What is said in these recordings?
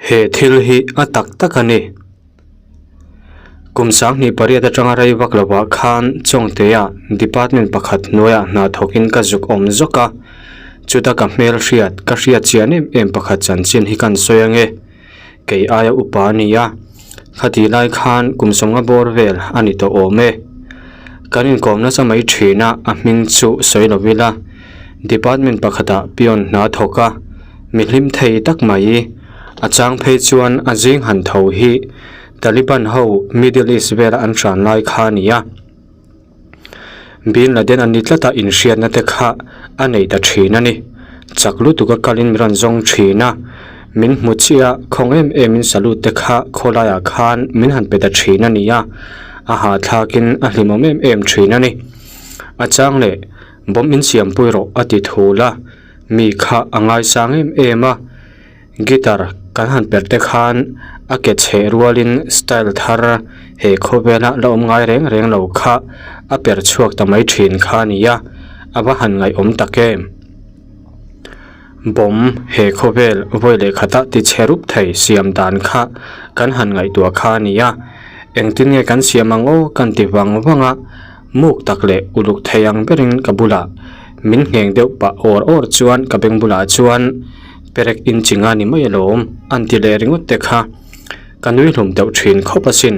He thil hi a tak tak a ni. Kum 28 atanga rei vak lovah khan Chawngtea department pakhat hnuaiah hna thawkin ka zuk awm zawk a, chuta ka hmel hriat ka hriat chian em em pakhat chanchin hi kan sawi ange. Kei aia upa a ni a, khati lai khan kum sawmnga bawr vel a ni tawh awm e. Kan inkawm nasa mai thin a, a hming chu sawi lo ila, department pakhatah peon hna thawk a, mi hlim thei tak mai. A chang phei chuan a zing han tho hi Taliban ho Middle East vela an hran lai kha a ni a. Bin Laden a ni tlat a inhriatna te kha a nei ta thin a ni. Chak lutuk a kalin min rawn zawng thin a, min hmu chiah a, khawng em em in salute te kha khawlaiah khan min han pe ta thin a ni a, a hahthlakin a hlimawm em em thin a ni. A chang leh bomb in siampui rawh a ti thul a, mi kha a ngaisang em em a. Guitar kan han perh te khan a ke chheh rualin style thar he khawvela la awm ngai reng reng lo kha a perh chhuak ta mai thin kha a ni a, a va han ngaihawm tak em. Bomb he khawvel vawi leh khata ti chhe rup thei siam dan kha kan han ngaihtuah kha a ni a, engtin nge kan siam ang aw kan ti vang vang a, muk tak leh uluk thei ang berin ka bulah min ngheng deuh pah awr awr chuan ka beng bulah chuan Perek in chi nga ni mai alawm an ti leh ringawt te kha ka nui hlum deuh thin khawp asin.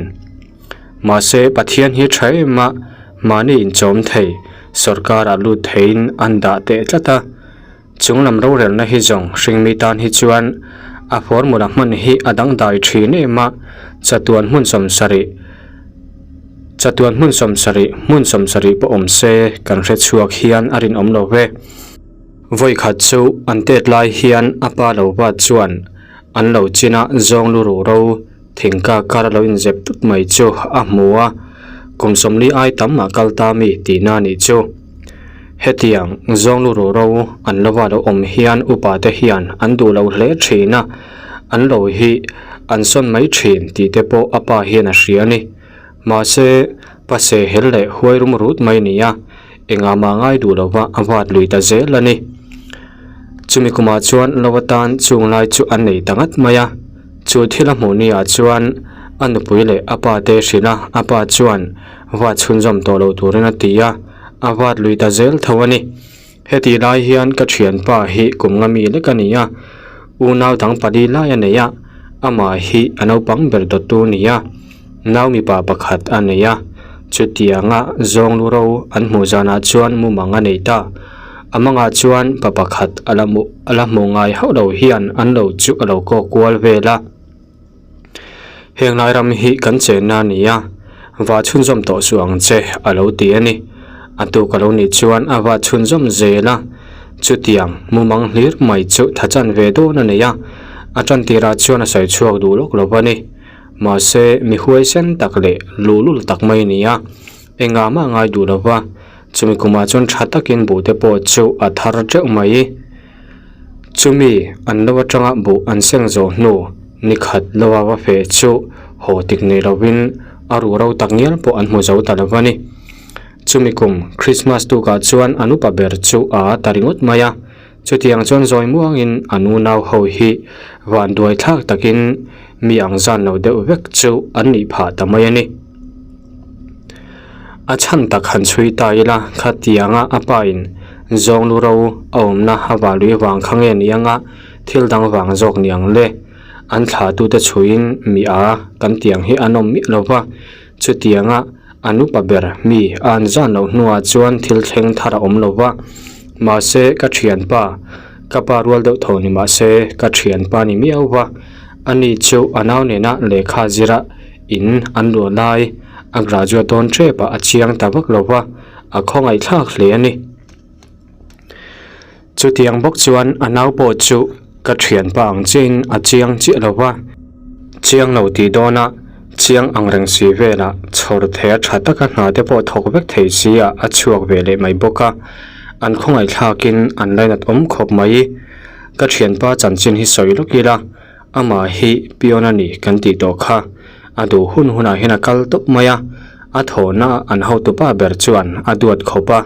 Mahse Pathian hi tha em a, mahni inchawm thei, sorkar ah lut theiin an dah teh tlat a. Chunglam rorelna hi zawng hringmi tan hi chuan a formula hman hi a dangdai thin em a, chatuan hmun sawmsarih chatuan hmun sawmsarih hmun sawmsarih pawh awm se kan hre chhuak hian a rinawm lo ve. Vawikhat chu an tet lai hian a pa lo vat chuan an lo chin a zawng lu ruh ro thingka kar a lo inzep tut mai chu a hmu a, kum sawmli ai tam a kal ta mi tihna a nih chu. Hetiang zawng lu ruh ro an lo va lo awm hian upa te hian an duh lo hle thin a, an lo hi an sawn mai thin tih te pawh a pa hian a hria a ni. Mahse, pa sehhel leh huai rum rut mai a ni a. Engah mah ngai duh lova a vat lui ta zel a ni. Chumi kumah chuan lo atan chung lai chu a nei ta ngat mai a. Chu thil a hmuh ni ah chuan a nupui leh a pa te hrilh a, a pa chuan vat chhunzawm tawh lo turin a ti a, a vat lui ta zel tho a ni. Heti lai hian ka thianpa hi kum nga mi lek a ni a, unau dang pali lai a nei a, amah hi a naupang ber dawttu a ni a. Nau mipa pakhat a nei a, chutianga zawng lu ro an hmuh zanah chuan mumang a nei ta. A mangah chuan pa pakhat a la hmuh a la hmuh ngai hauh lo hian an lo chu a lo kawk kual vel a. Heng lai ram hi kan chenna a ni a, va chhunzawm tawh suh ang che a lo ti a ni. A tuk a lo nih chuan a va chhunzawm zel a, chutiang mumang hlir mai chu thachan ve dawn a nei a, a tan tirah chuan a sawi chhuak duh lawk lo va ni. Mahse, mi huaisen tak leh luhlul tak mai a ni a, engah mah ngai duh lo va, chumi kumah chuan tha takin buh te pawh chu a thar teuh mai. Chumi an lo atanga buh an seng zawh hnu ni khat lova va feh chu haw tik nei lovin a ruh ro tak ngial pawh an hmu zo ta lo va ni. Chumi kum Krismas tukah chuan an upa ber chu a a ta ringawt mai a. Chutiang chuan zawi muangin an unau ho hi van duai thlak takin mi ang zan lo deuh vek chu an nih phah ta mai a ni. A chhan tak han chhui ta ila khatianga a pa in zawng lu ro a awmna a valui vang kha nge ni anga thil dang vang zawk ni ang le. An thlah tute chhuiin mi a kan tiang hi an awm miah lo va, Chutianga an upa ber mi a an zan loh hnuah chuan thil thleng thar a awm lo va, mahse ka thianpa, ka pa rual deuh tho ni mahse ka thianpa ni miau va, ani chu a nau nena lehkha zira in an luah lai a graduate dawn tep ah a chiang ta vak lo va, a khawngaihthlak hle a ni. Chutiang bawk chuan a nau pawh chu ka thianpa ang chiahin a chiang chiah lo va, chiang lo tih dawnah chiang ang reng si velah chhawr thei a tha taka hna te pawh thawk vek thei si ah a chhuak ve leh mai bawk a, an khawngaihthlakin an lainat awm khawp mai. Ka thianpa chanchin hi sawi lawk ila, amah hi pion a ni kan tih tawh kha, a duh hun hunah hian a kal tawp mai a, a thawhna an hotupa ber chuan a duat khawp a,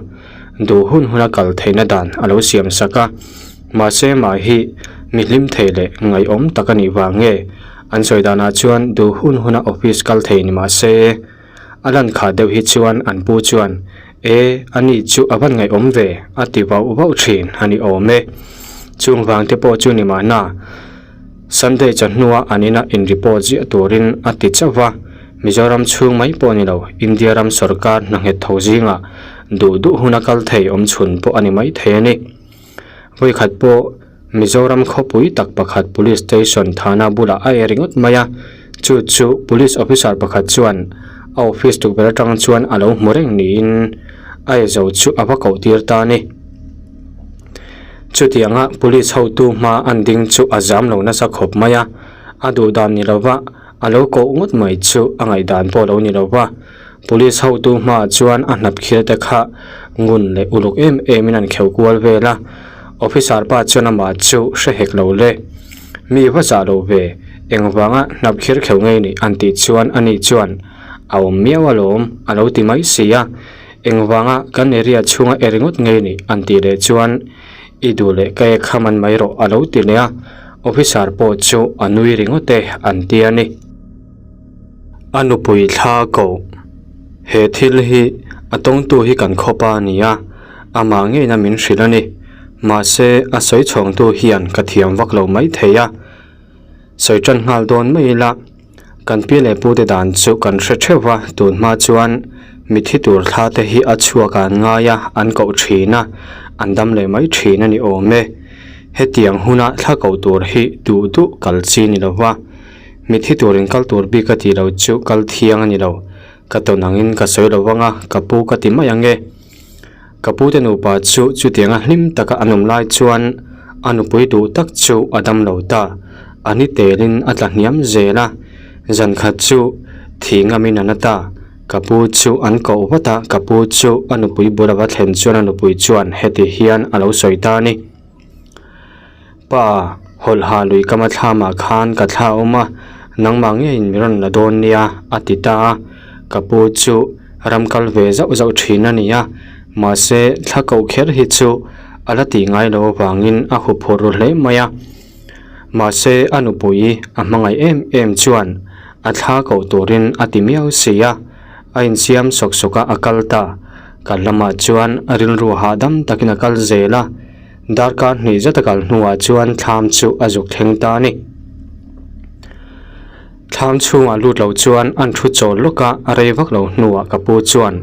duh hun huna kal theihna dan a lo siam sak a, mahse mah hi Mi hlim thei leh ngaihawm tak a nih vang nge? An sawi danah chuan duh hun huna office kal thei ni mah se, a lan khah deuh hi chuan an pu chuan, E, a ni chu a van ngaihawm ve, a ti vauh vauh thin a ni awm e. Chung vang te pawh chu ni mahna, Sunday chawhnua an ina in report ziah turin a ti chauh va, Mizoram chhung mai pawh ni lo, India ram sorkar hna nghet tho zingah duh duh huna kal thei awm chhun pawh a ni mai thei a ni. Vawikhat pawh Mizoram khawpui tak pakhat Police Station Thana bulah a e ringawt mai a, chu chu Police Officer pakhat chuan a office tukverh atang chuan a lo hmu reng niin a e zo chu a va koh tir ta a ni. Chutianga Police hotu hma an ding chu a zam lo nasa khawp mai a, a duh dan ni lova a lo koh ngawt mai chu a ngaihdan pawh lo ni lova. Police hotu hmaah chuan a hnap khir te kha ngun leh uluk em em in an kheuh kual vel a, officer pa chuan amah chu hre hek lo le. Mi va zah lo ve, engvanga hnap khir kheuh ngei nih an tih chuan ani chuan a awm miau alawm a lo ti mai si a, engvanga kan area chhunga e ringawt ngei nih an tih leh chuan i duh leh ka ek kha man mai rawh a lo ti leh a, officer pawh chu a nui ringawt e an ti a ni. A nupui thla koh. He thil hi a tawngtu hi kan khawp a ni a, amah ngeina min hrilh a ni. Mahse, a sawi chhawngtu hian ka thiam vak lo mai thei a. Sawi tan nghal dawn mai ila, kan pi leh pute dan chu kan hre theuh va, tun hma chuan mithi tur thla te hi a chhuak a an ngai a, an koh thin a, an dam leh mai thin a ni awm e. Hetiang huna thla koh tur hi duh duh kal chi ni lo va. Mithi turin kal tur bik a tih loh chu kal thiang a ni lo. Ka tawn angin ka sawi lo vang a, ka pu ka ti mai ang e. Ka pute nupa chu chutianga hlim taka an awm lai chuan a nupui duh tak chu a dam lo ta. A ni telin a tla hniam zel a, zan khat chu thih ngamin a na ta. Ka pu chu an koh vat a, ka pu chu a nupui bul a va thlen chuan a nupui chuan heti hian a lo sawi ta a ni. Pa, hawlha lui kama thlamah khan ka thla awm a, nangmah ngeiin mi rawn la dawn nia, a ti ta a. Ka pu chu ram kal ve zauh zauh thin a ni a, mahse thla koh kher hi chu a la tih ngai loh avangin a huphurh ru hle mai a. Mahse a nupui a hmangaih em em chuan a thla koh turin a ti miau si a, a insiam sawk sawk a, a kal ta. Kal lamah chuan a rilru hahdam takin a kal zel a. Darkar hnih zet a kal hnuah chuan thlam chu a zuk thleng ta a ni. Thlam chhungah lut lo chuan an thu chawl lawk a, a rei vak lo hnuah ka pu chuan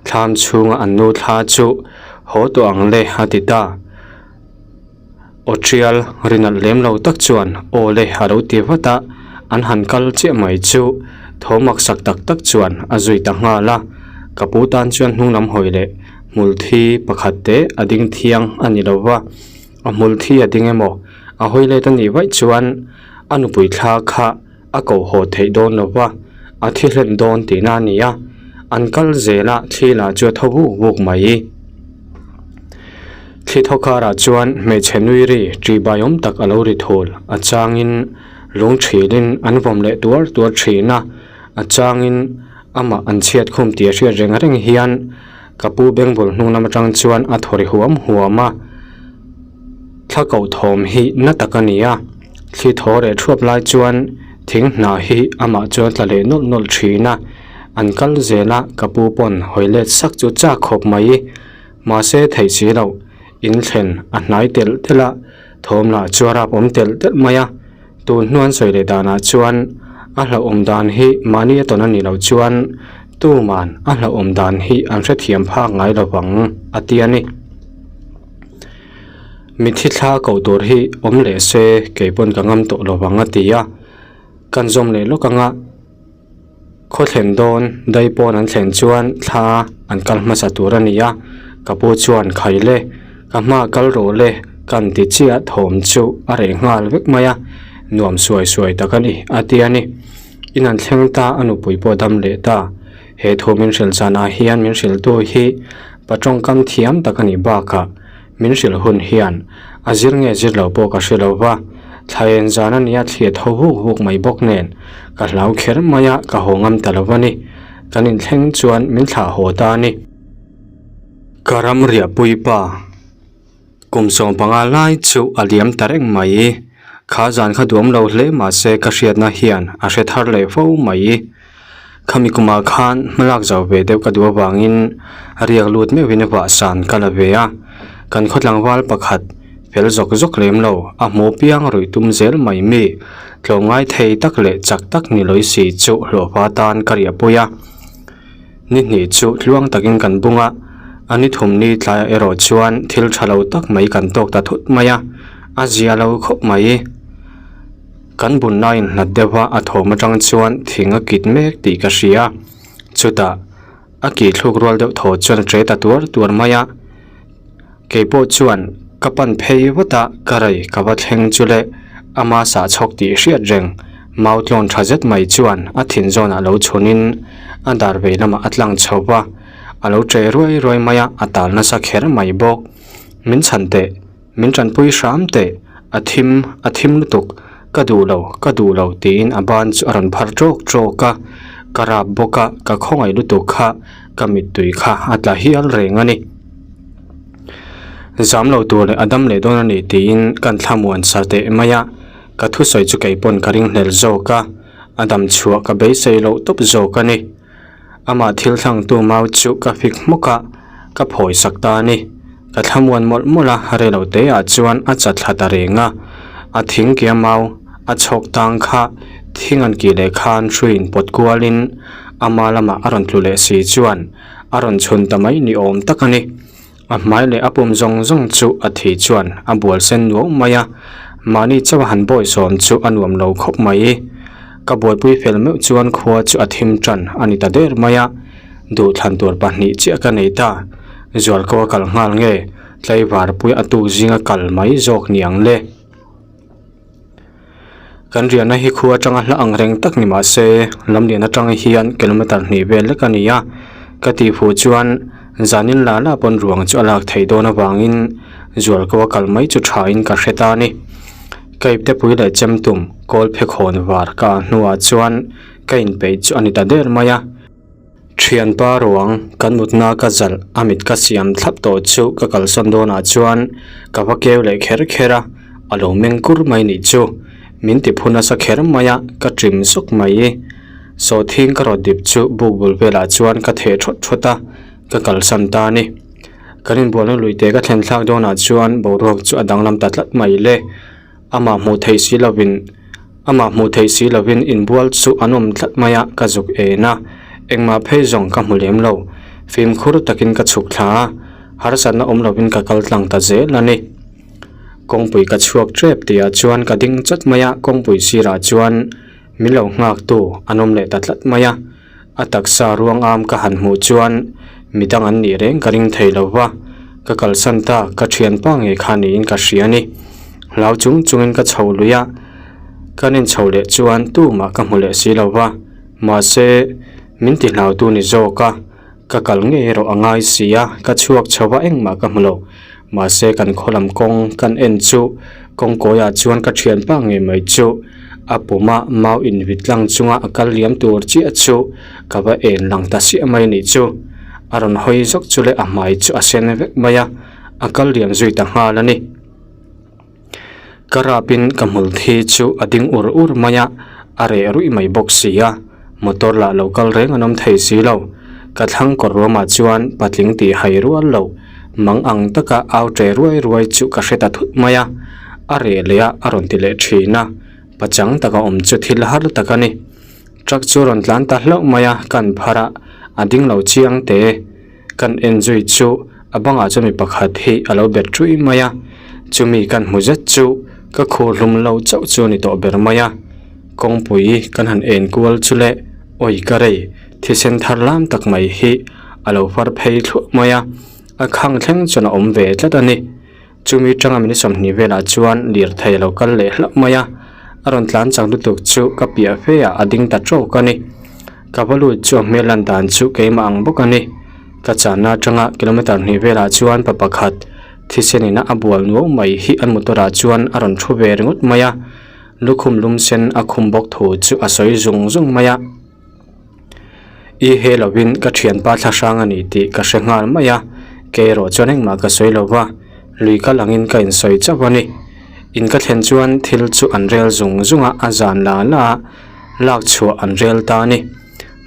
thlam chhunga an nu thla chu haw tawh ang le a ti ta. Aw tial ri nalh lem lo tak chuan aw le a lo ti vat a, an han kal chiah mai chu tho maksak tak tak chuan a zui ta nghal a, ka pu tan chuan hnung lam hawi leh Hmul thi pakhat te a ding thiang a ni lo va, a hmul thi a ding emaw a hawi let a nih vaih chuan a nupui thla kha a koh haw theih dawn lo va, a thi hlen dawn tihna a ni a, an kal zel a thli lah chu a tho vuk vuk mai. Thli thaw karah chuan hmeichhe nui ri ṭihbai awm tak a lo ri thul, a changin lung ṭhilin an vawm leh tuar tuar ṭhin a, a changin amah an chhiat khum tih a hriat reng reng hian ka pu bengbul hnung lam atang chuan a thaw ri huam huam a, thla koh thawm hi na tak a ni a, thli thaw reh thuap lai chuan thing hnah hi amah chuan tla leh nawlh nawlh thin a, an kal zel a ka pu pawn hawi let sak chu chak khawp mai, mahse theih si loh in thlen a hnai telh telh a, thawm lah chu a rap awm telh telh mai a. Tun hnuan sawi leh danah chuan a hlauhawm dan hi mahni a tawn a nih loh chuan tuman a hlauhawm dan hi an hrethiam phak ngai lo vang a ti a ni. Mithi thla koh tur hi awm leh se kei pawn ka ngam tawh lo vang a ti a, kan zawm leh lawk anga. Khaw thlen dawn dai pawn an thlen chuan thla an kal hmasa tur a ni a, ka pu chuan khai le, ka hma kal rawh le kan ti chiah thawm chu a reh nghal vek mai a, nuam suai suai tak a ni a ti a ni. In an thleng ta a nupui pawh dam leh ta, he thu min hrilh zanah hian min hrilhtu hi pa tawngkam thiam tak a nih bakah Min hrilh hun hian a zir nge zir lo pawh ka hre lo va, thlaen zan a nia thliah tho vuk vuk mai bawk nen ka hlau kher mai a, ka haw ngam ta lo a ni. Kan inthleng chuan min thlah haw ta a ni. Ka ram riahpui pa kum 15 lai chu a liam ta reng mai. Kha zan kha duam lo hle mahse ka hriatna hian a hre thar leh fo mai. Khami kumah khan hmalak zau ve deuh ka duh avangin riak lut meuhin vahsan ka la ve a. Kan khaw tlangval pakhat fel zawk zawk lem lo a hmuh piang ruih tum zel mai mi tlawmngai thei tak leh chak tak ni lawi si chu hlawhfa tan ka riahpui a. Ni hnih chu tluang takin kan bung a, a ni thum ni tlaiah erawh chuan thil tha lo tak mai kan tawk ta thut mai a, a zia lo khawp mai. Kan bunna inhlat deuh a, a thawm atang chuan thing a kit mek tih ka hria. Chutah a kih thluk rual deuh thaw chuan a ṭe ta tuar tuar mai a. Kei pawh chuan ka pan phei vat a, ka rei ka va thleng chu le, ama sah chhawk tih hriat reng. Mau tlawn tha zet mai chuan a thin zawnah lo chhunin a dar vei lamah a tlang chho va, a lo ṭe ruai ruai mai a, a tal nasa kher mai bawk. Min chhan teh, min tanpui hram teh, a thim, a thim lutuk, ka duh lo, ka duh lo tiin a ban chu a rawn phar ṭawk ṭawk a, ka rap bawk a, ka khawngaih lutuk kha ka mittui kha a tla hial reng a ni. Zam lo tur leh a dam leh dawn a ni tiin kan thlamuan sa teh mai a, ka thusawi chu kei pawn ka ringhlel zawk a, a dam chhuah ka beisei loh tawp zawk a ni. Amah thil thlangtu mau chu ka fik hmawk a, ka phawi sak ta a ni. Ka thlamuan mawlh mawlh a, rei lo te ah chuan a chat thla ta reng a, a thing kia mau a chhawk tang kha thing an kih leh khan hruiin pawt kualin ama lamah a rawn tlu leh si chuan a rawn chhun ta mai ni awm tak a ni. A hmai leh a pum zawng zawng chu a thi chuan a bual sen nuau mai a, mahni chauh a han bawi sawm chu a nuam lo khawp mai. Ka buaipui fel meuh chuan khua chu a thim tan a ni ta der mai a, duhthlan tur pahnih chiah ka nei ta. Zualko a kal nghal nge, tlaivarpui a tuk zinga kal mai zawk ni ang le. Kan riahna hi khu atanga hla ang reng tak ni mah se lamlian atang hian kilometer hnih vel lek a ni a ka tih fuh chuan zanin lah lah pawn ruang chu a lak theih dawn avangin zualko a kal mai chu tha in ka hre ta a ni. Ka ipte pui leh chem tum kawl phekhawn var ka ah hnuah chuan ka inpeih chu a ni ta der mai a. Thianpa ruang kan mutna ka zalh a mit ka siam thlap tawh chu ka kalsawn dawnah chuan ka va keu leh kher kher a, a lo meng kur mai nih chu. Min ti phu nasa kher mai a, ka ṭim sawk mai. Sawhthing ka rawt dip chu buk bul velah chuan ka theh thawt thawt a, ka kalsan ta a ni. Kan inbualna luite ka thlen thlak dawnah chuan boruak chu a danglam ta tlat mai le. Amah hmuh theih si lovin Amah hmuh theih si lovin inbual chu an awm tlat mai a, ka zuk en a, engmah phei zawng ka hmu lem lo. Fimkhur takin ka chhuk thla a, harsatna awm lovin ka kal tlang ta zel a ni. Kawngpui ka chhuak tep tihah chuan ka ding chawt mai a, kawngpui sirah chuan min lo nghaktu an awm leh ta tlat mai a. A taksa ruang am ka han hmuh chuan midang an nih reng ka ring thei lo va, ka kalsan ta ka thianpa ngei kha niin ka hria a ni. Hlau chung chungin ka chho lui a, kan inchho leh chuan tumah ka hmu leh si lo va, mahse min ti hlautu ni zawk a, ka kal ngei erawh a ngai si a, ka chhuak chho va engmah ka hmu lo. Mahse kan khaw lam kawng kan en chu kawngkawiah chuan ka thianpa ngei mai chu a puma mau invit tlang chunga a kal liam tur chiah chu ka va en lang ta siah mai anih chu. A rawn hawi zawk chu leh a hmai chu a sen vek mai a, a kal liam zui ta nghal a ni. Ka rapin ka hmul thi chu a ding ur ur mai a, a reh ruih mai bawk si a, motor lah lo kal reng an awm thei si lo. Ka thlang kawr ruamah chuan patling tih hai rual lo, mang ang taka au ṭe ruai ruai chu ka hre ta thut mai a, a reh leh a a rawn ti leh ṭhin a, pachang taka awm chu thil har tak a ni. Truck chu a rawn tlan ta hlauh mai a, kan phar a, a ding lo chiang te. Kan en zui chu a bangah chuan mi pakhat hi a lo bet ṭuih mai a, chumi kan hmu zet chu ka khuh hlum lo chauh chu a ni tawh ber mai a. Kawngpui kan han en kual chu le awi ka rei thisen thar lam tak mai hi a lo far phei thluah mai a, a khang thleng chuan a awm ve tlat a ni. Chumi tanga minute 20 velah chuan lirthei a lo kal leh hlauh mai a, a rawn tlan chak lutuk chu ka piah fe ah a ding ta tawk a ni. Ka va lut chu a hmel lan dan chu keimah ang bawk a ni. Ka channa atanga kilometer hnih velah chuan pa pakhat thisen ina a bual nuau mai hi an motor ah chuan a rawn thu ve ringawt mai a, lukhum lum sen a khum bawk thu chu a sawi zung zung mai a. I he lovin ka thianpa thla hrang a ni tih ka hre nghal mai a, kei erawh chuan engmah ka sawi lo va, lui kal angin ka insawi chauh a ni. In ka thlen chuan thil chu an rel zung zung a, a zan la la a, lak chhuah an rel ta a ni.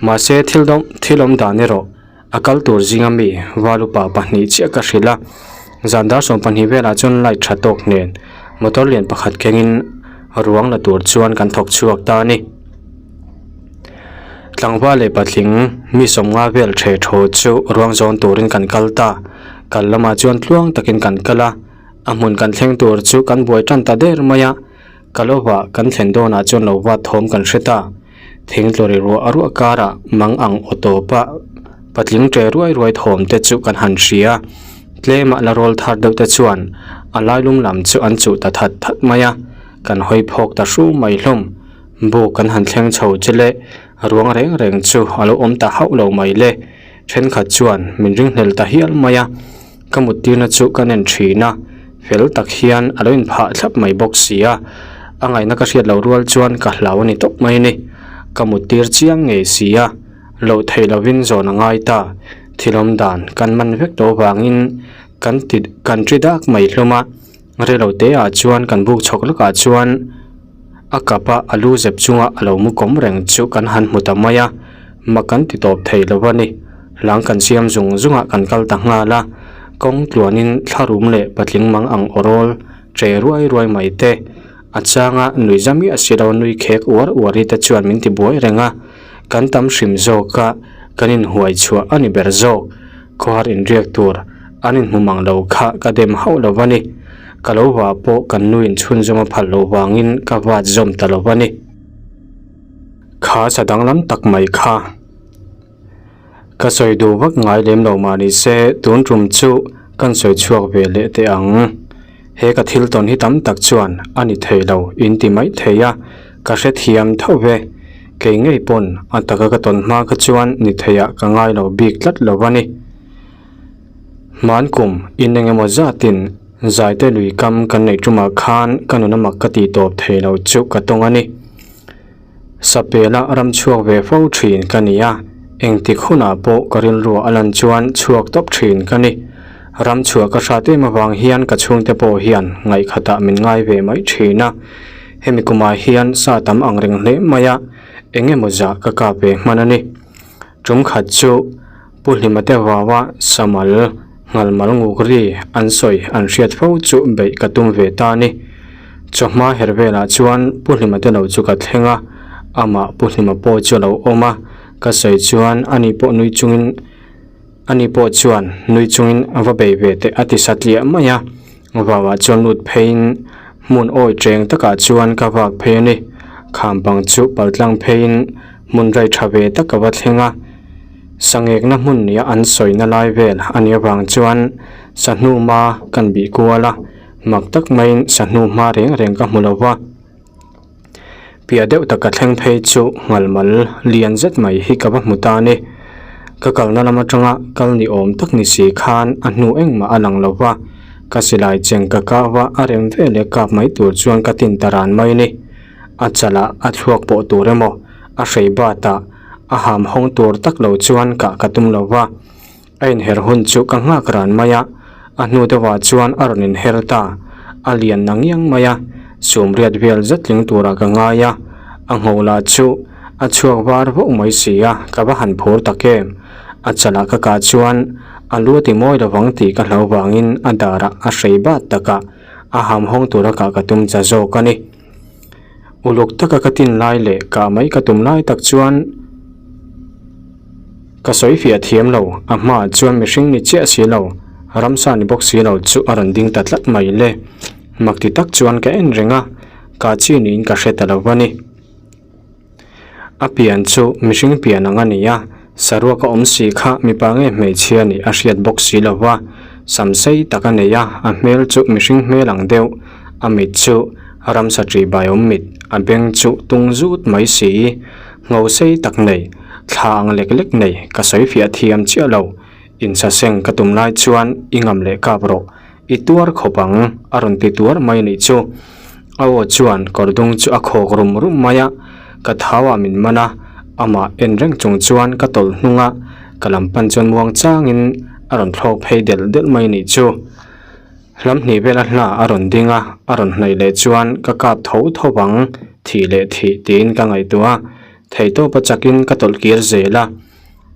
Mahse thil dawm thil awm dan erawh a kal tur zinga mi valupa pahnih chiah ka hrilh a, zan dar 12 velah chuan light tha tawk nen motor lian pakhat kengin ruang la tur chuan kan thawk chhuak ta a ni. Tlangval leh patling mi sawmnga vel the thaw chu ruang zawn turin kan kal ta, kal lamah chuan tluang takin kan kal a, a hmun kan thleng tur chu kan buai tan ta der mai a, ka lo vah kan thlen dawnah chuan lo vat thawm kan hre ta, thing tlawri ruah a ruah karah mang ang aw tawpa patling ṭe ruai ruai thawm te chu kan han hria, tlema la rawl thar deuh te chuan a lailum lam chu an chuh ta that that mai a, kan hawi phawk ta hru mai hlawm. Buk kan han thleng chho che le, ruang reng reng chu a lo awm ta hauh lo mai le. Thenkhat chuan min ringhlel ta hial mai a, ka muttirna chu ka nen thin a, fel tak hian a lo inphah thlap mai bawk si a, a ngaihna ka hriat loh rual chuan ka hlau a ni tawp mai a ni. Ka muttir chiang ngei si a, loh theih lovin zawn a ngai ta. Thil awm dan kan man vek tawh avangin kan ti kan ri dak mai hlawm a. Relo te ah chuan kan buk chhawk lawkah chuan a kap a a lu zep chunga a lo mu kawm reng chu kan han hmu ta mai a, mak kan ti tawp thei lo a ni. Hlang kan siam zung zungah kan kal ta nghal a, kawng tluanin thlarum leh patling mang ang aw rawl che ruai ruai mai te, a changa nui za miah si lo nui khek uar uar hi te chuan min ti buai reng a, kan tam hrim zawk a, kan inhuai chhuah a ni ber zawk. Khawhar inriak tur an inhmu mang lo kha ka dem hauh lo va ni. Ka lo va pawh kan nu in chhunzawm a phal loh vangin ka vat zawm ta lo va ni. Kha sa danglam tak mai kha. Ka sawi duh vak ngai lem lo mah ni se tun tum chu kan sawi chhuak ve leh teh ang. He ka thil tawn hi tam tak chuan a ni thei lo in ti mai thei a, ka hrethiam tho ve. Kei ngei pawn a taka ka tawn hma kha chuan ni theiah ka ngai lo bik tlat lo a ni. Hman kum in eng emaw zatin Zaite lui kam kan neih tumah khan ka nuna mak ka tih tawp thei lo chu ka tawng a ni. Sapela ram chhuak ve fo thin ka ni a, engtik hunah pawh ka rilruah a lan chuan chhuak tawp thin ka ni. Ram chhuah ka hrat em avang hian ka chhungte pawh hian ngaihkhatah min ngai ve mai thin a. Hemi kumah hian sa tam ang reng hle mai a, eng emaw zah ka kap ve hman a ni. Tum khat chu Pu Hlima te vaua Samal Nghalmal nguk ri an sawi an hriat fo chu beih ka tum ve ta a ni. Chawhma her velah chuan Pu Hlima te lo chu ka thleng a, amah Pu Hlima pawh chu a lo awm a, ka sawi chuan ani pawh nui chungin ani pawh chuan nui chungin a va bei ve teh a ti satliah mai a, vauah chuan lut pheiin hmun awi cheng takah chuan ka vak phei a ni. Kham pang chu paltlang pheiin hmun rai tha ve tak ka va thleng a. Sangekna hmun nia an sawina lai vel a nih avang chuan sahnu hma kan bih kual a, mak tak maiin sahnu hma reng reng ka hmu lo va. Piah deuh taka thleng phei chu nghalmal lian zet mai hi ka va hmu ta a ni. Ka kalna lam atanga kal ni awm tak ni si khan a hnu engmah a lang lo va, ka silai cheng ka kau va a rem veleh kap mai tur chuan ka tin ta ran mai a ni. A chalah a thluak pawh tur emaw a hrei batah a ham hawng tur tak lo chuan kah ka tum lo va, a inher hun chu ka nghak ran mai a, a hnu deuhah chuan a rawn inher ta, a lian na ngiang mai a, sumriat vel zet tling turah ka ngai a, a ngho lah chu a chhuak var vauh mai si a, ka va han phur tak em, a chalah ka kah chuan a lu a ti mawi lovang tih ka hlau vangin a darah a hrei bat takah a ham hawng tura kah ka tum cha zawk a ni. Uluk taka ka tin lai leh kah mai ka tum lai tak chuan ka sawi fiah thiam lo, a hmaah chuan mihring ni chiah si lo, ramsa ni bawk si lo chu a rawn ding ta tlat mai le. Mak ti tak chuan ka en reng a, kah chi niin ka hre ta lo va ni. A pian chu mihring pian ang a ni a, saruak a awm si kha mipa nge hmeichhia nih a hriat bawk si lo va, sam sei tak a nei a, a hmel chu mihring hmel ang deuh, a mit chu ramsa ṭih bai awm mit, a beng chu tung zut mai si, ngho sei tak nei, thla ang lek lek nei ka sawi fiah thiam chiah lo, insaseng ka tum lai chuan i ngam leh kap rawh. I tuar khawp ang, a rawn ti tuar mai a nih chu. A aw chuan kawr dung chu a khawk rum rum mai a, ka thau ah min man a, amah en reng chung chuan ka tawlh hnung a, ka lam pan chuan muang changin a rawn thlawk phei delh delh mai a nih chu. Hlam hnih vela hla a rawn ding a, a rawn hnaih leh chuan ka kap tho tho vang, thih leh thih tiin ka ngaihtuah a, theihtawpa chakin ka tawlh kir zel a,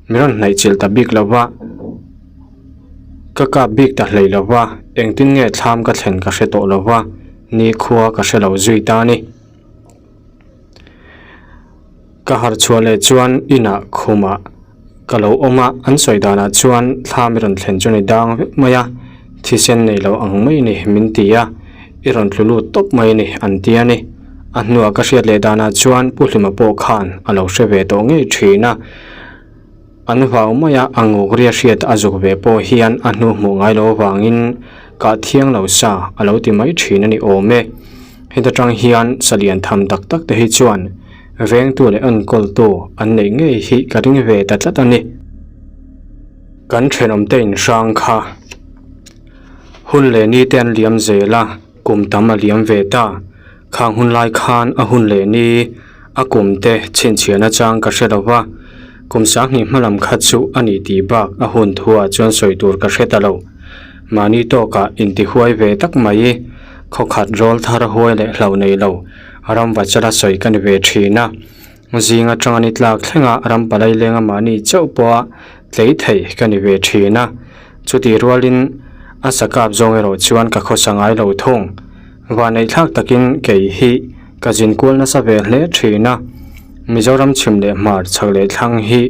min rawn hnaih chilh ta bik lo va, ka kap bik ta hlei lo va, engtin nge thlam ka thlen ka hre tawh lo va, nikhua ka hre lo zui ta a ni. Ka harh chhuah leh chuan inah khumah ka lo awm a, an sawi danah chuan thlam i rawn thlen chu ni dang vek mai a, thisen nei lo ang mai ni min ti a, i rawn tlu lut tawp mai ni an ti a ni. A hnuah ka hriat leh danah chuan Pu Hlima pawh khan a lo hre ve tawh ngei thin a. An vau mai a, a ngukria hriat a zuk ve pawh hian a hnu hmuh ngai lo avangin kah thiang lo sa a lo ti mai thin a ni awm e. Heta tang hian salian tham tak tak te hi chuan vengtu leh enkawltu an neih ngei hi ka ring ve ta tlat a ni. Kan thenawmte inhrang kha hun leh ni te an liam zel a. Kum tam a liam ve ta. Khang hun lai khan a hun leh ni a kum te chhinchhiah nachang ka hre lo va, kum sanghnih hma lam kha chu a ni tih bak a hun thuah chuan sawi tur ka hre ta lo. Mahni tawkah intihuai ve tak mai, khawkhat rawl thar huai leh hlo nei lo, ram vachala sawi ka ni ve thin a. Zing atanga ni tlak thlenga ram palai lenga mahni chauh pawha tlei thei ka ni ve thin a. Chutih rualin a sakap zawng erawh chuan ka khawsa ngai lo thung. Vaneihthlak takin kei hi ka zin kual nasa ve hle thin a. Mizoram chhim leh hmar chhak leh thlang hi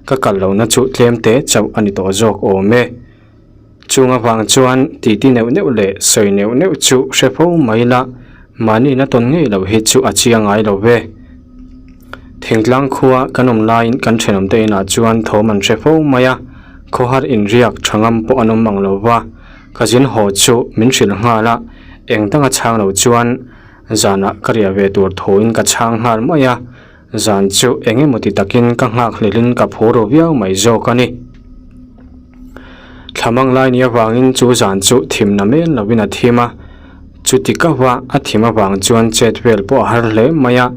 ka kal lohna chu tlem te chauh a ni tawh zawk awm e. Chung avang chuan titi neuh neuh leh sawi neuh neuh chu hre fo mai la, mahni na tawn ngei loh hi chu a chiang ngai lo ve. Thingtlang khua kan awm laiin kan thenawmte inah chuan thawm an hre fo mai a, khawhar inriak tha ngam pawh an awm ang lo va, ka zin haw chu min hrilh nghal a, eng danga chhang lo chuan zanah ka riah ve tur thuin ka chhang nghal mai a. Zan chu eng emaw ti takin ka nghak hlelhin ka phu ru viau mai zawk a ni. Thlamang lai ni avangin chu zan chu thimna men lovin a thim a, chuti kauha a thim avang chuan chet vel pawh a har hle mai a,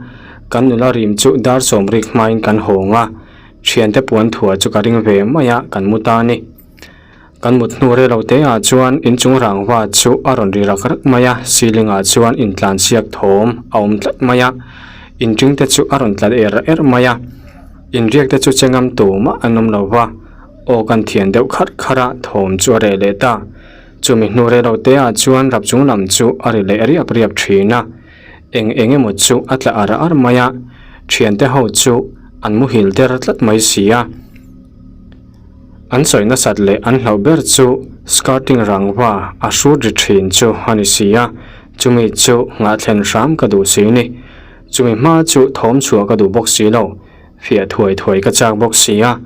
kan nula rim chu dar sawmrik hmain kan hawng a, thiante puan thuah chu ka ring ve mai a, kan mu ta a ni. Kan mut hnu rei lo te ah chuan inchung rangva chu a rawn ri rak rak mai a, ceiling ah chuan intlan siak thawm a awm tlat mai a, inring te chu a rawn tla er er mai a, inriak te chu che ngam tumah an awm lo va, aw kan thian deuh kharh kharh a, thawm chu a reh leh ta. Chumi hnu rei lo te ah chuan rap chung lam chu a ri leh riap riap thin a, eng eng emaw chu a tla ar ar mai a, thiante ho chu an muhil der tlat mai si a. An sawi nasat leh an hlauh ber chu skirting rangva a hrut ri thin chu a ni si a, chumi chu nghah thlen hram ka duh si ni. Chumi hma chu thawm chhuah ka duh bawk si lo, fiah thuai thuai ka chak bawk si a,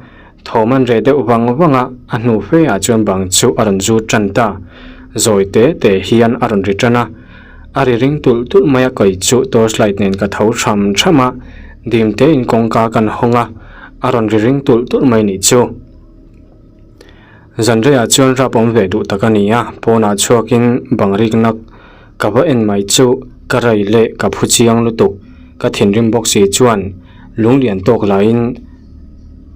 thawm an reh deuh vang vang a, a hnu fe ah chuan bang chu a rawn zut tan ta. Zawi te te hian a rawn ri tan a, a ri ring tulh tulh mai a kai chu torchlight nen ka tho tham tham a, dim te in kawngka kan hawng a, A rawn ri ring tulh tulh mai nih chu. Zanreiah chuan rap awm ve duh tak a ni a, pawnah chhuakin bang rik nak ka va en mai chu ka rai leh ka phu chiang lutuk. Ka thinrim bawk si chuan lunglian tawk laiin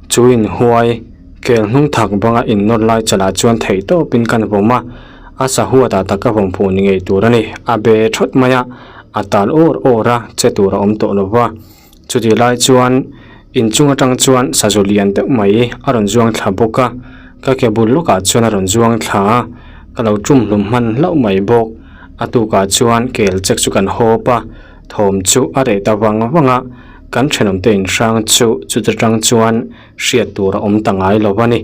chu inhuai kel hnung thak banga innawr lai chalah chuan theih tawpin kan vawm a, a sahuatah tak ka vawm fuh ni ngei tur a ni. A be thawt mai a, a tal awr awr a, che tur a awm tawh lo va. Chutih lai chuan inchung atang chuan sazu lian deuh mai a rawn zuang thla bawk a, ka ke bul lawkah chuan a rawn zuang thla a, ka lo tum hlum hman hlauh mai bawk. A tukah chuan kel chek chu kan hawp a, thawm chu a reh ta vang vang a, kan thenawmte inhrang chu chuta tang chuan hriat tur a awm ta ngai lo a ni.